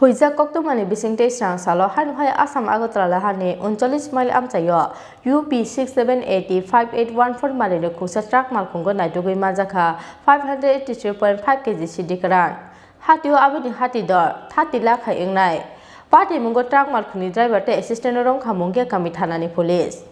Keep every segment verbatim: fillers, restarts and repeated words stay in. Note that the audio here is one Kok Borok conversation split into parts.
Huijak koktwmani bisingtwi srang salo haino hai Assam Agartala hani uncholish mile amchaio U P six seven eight five eight one four malini khungsa truck malkhungo naitugwi manjakha five hundred eighty three point five K G sidi kwran. Hatio aboni hati dor thirty lakh hai wngnai. Patimungo truck malkhungni driver tei assistant-no romkha Mungia kami thanani police.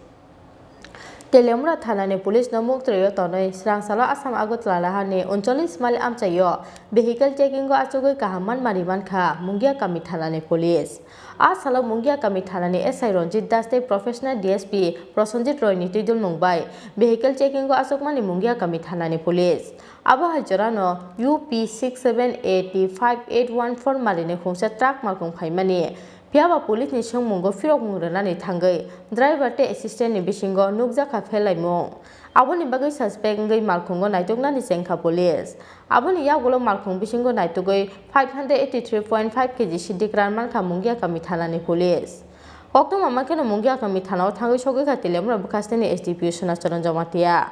Teliamura thanani police-no muktrwi-o tonwi srang salo Assam Agartala hani uncholish mile amchaio vehicle checking-o achugwi kaham manmani mankha Mungia kami thanani police. A salo Mungia kami thanani S I Ranjit Das tei professional D S P Prosenjit Roy-ni twidulmung bai vehicle checking-o achukmani Mungia kami thanani police. Abo hai jorano U P six seven eight five eight one four malini khungsa truck malkhung phaimani. Phiya ba police ni swngmungo phirokmung rwnani thangwi driver tei assistant ni bisingo nukjakha phelaimung. Aboni bagwi suspect wngwi malkhungo naituknani chengkha police. Aboni yagulo malkhung bisingo naitugwi five hundred eighty three point five K G sidi kwran mankha Mungia kami thanani police. Koktwma mankheno Mungia kami thanao thangwi sogwikha Teliamura bwkhasteni S D P O Sonacharan Jamatia.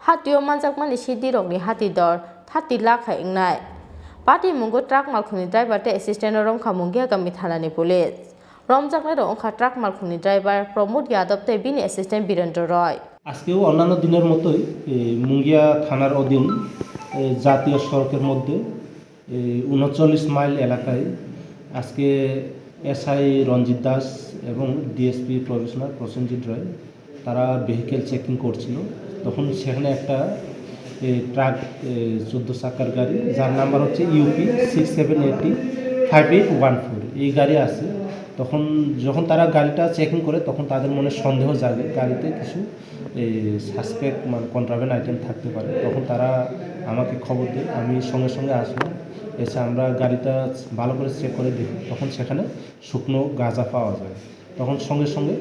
Hatio manjakmani sidi rokni hati dor thirty lakh hai wngnai. Patimungo truck malkhungni driver tei assistant-no romkha Mungia kami thanani police. Romjaknairok wngkha truck malkhungni driver Pramod Yadav tei bini assistant Birendra Roy. আজকেও অন্যান্য দিনের মতোই, এ, মুঙ্গিয়া থানার অধীন, এ, জাতীয় সড়কের মধ্যে, এ, ঊনচল্লিশ মাইল এলাকায় আজকে এসআই রঞ্জিত দাস এবং ডিএসপি প্রবেশনার প্রসেনজিৎ রায় তারা ভেহিকেল চেকিং করছিল। তখন সেখানে একটা, এ, ট্রাক, এ, চোদ্দ চাকার গাড়ি, যার নাম্বার হচ্ছে UP six seven eight five eight one four, এই গাড়ি আছে। তখন যখন তারা গাড়িটা চেকিং করে, তখন তাদের মনে সন্দেহ জাগে গাড়িতে কিছু, এ, সাসপেক্ট, মানে, কন্ট্রাব্যান্ড আইটেম থাকতে পারে। তখন তারা আমাকে খবর দেয়, আমি সঙ্গে সঙ্গে আসলাম। এসে আমরা গাড়িটা ভালো করে চেক করে দেখি, তখন সেখানে শুকনো গাঁজা পাওয়া যায়। তখন সঙ্গে সঙ্গে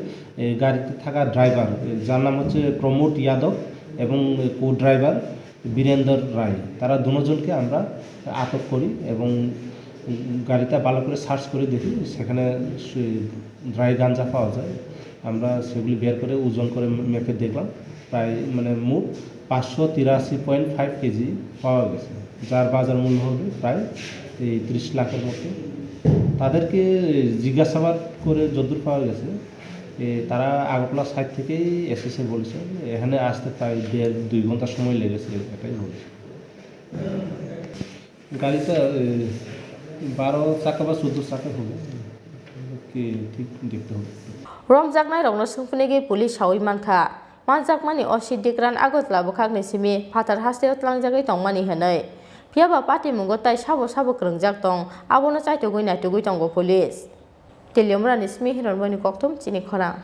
এই গাড়িতে থাকা ড্রাইভার, যার নাম হচ্ছে প্রমোদ যাদব, এবং কো ড্রাইভার বীরেন্দর রায়, তারা দুজনকে আমরা আটক করি এবং গাড়িটা ভালো করে সার্চ করে দেখি, সেখানে সে ড্রাই গাঞ্জা পাওয়া যায়। আমরা সেগুলি বের করে ওজন করে মেপে দেখলাম, প্রায়, মানে, মোট পাঁচশো তিরাশি পয়েন্ট ফাইভ কেজি পাওয়া গেছে, যার বাজার মূল্য হবে প্রায় এই ত্রিশ লাখের মতো। তাদেরকে জিজ্ঞাসাবাদ করে যতদূর পাওয়া গেছে, এ, তারা আগরতলা সাইড থেকেই এসেছে বলেছে। এখানে আসতে প্রায় দেড় দুই ঘন্টা সময় লেগেছে, এটাই বলেছে। গাড়িটা, এ, বারো চাকা বা চোদ্দ চাকা হবে, কি ঠিক দেখতে হবে। Romjaknairokno swngphinigwi police saui mankha, manjakmani o sidi kwran Agartala bwkhakni simi phatar hasteo tlangjagwi tongmani hwnwi. Phiya ba patimungo tai sabo sabo kwrwngjak tong, abono chaitugwi naitugwi tongo police. Teliamurani simi Hiranmoini Kokthum chini khorang.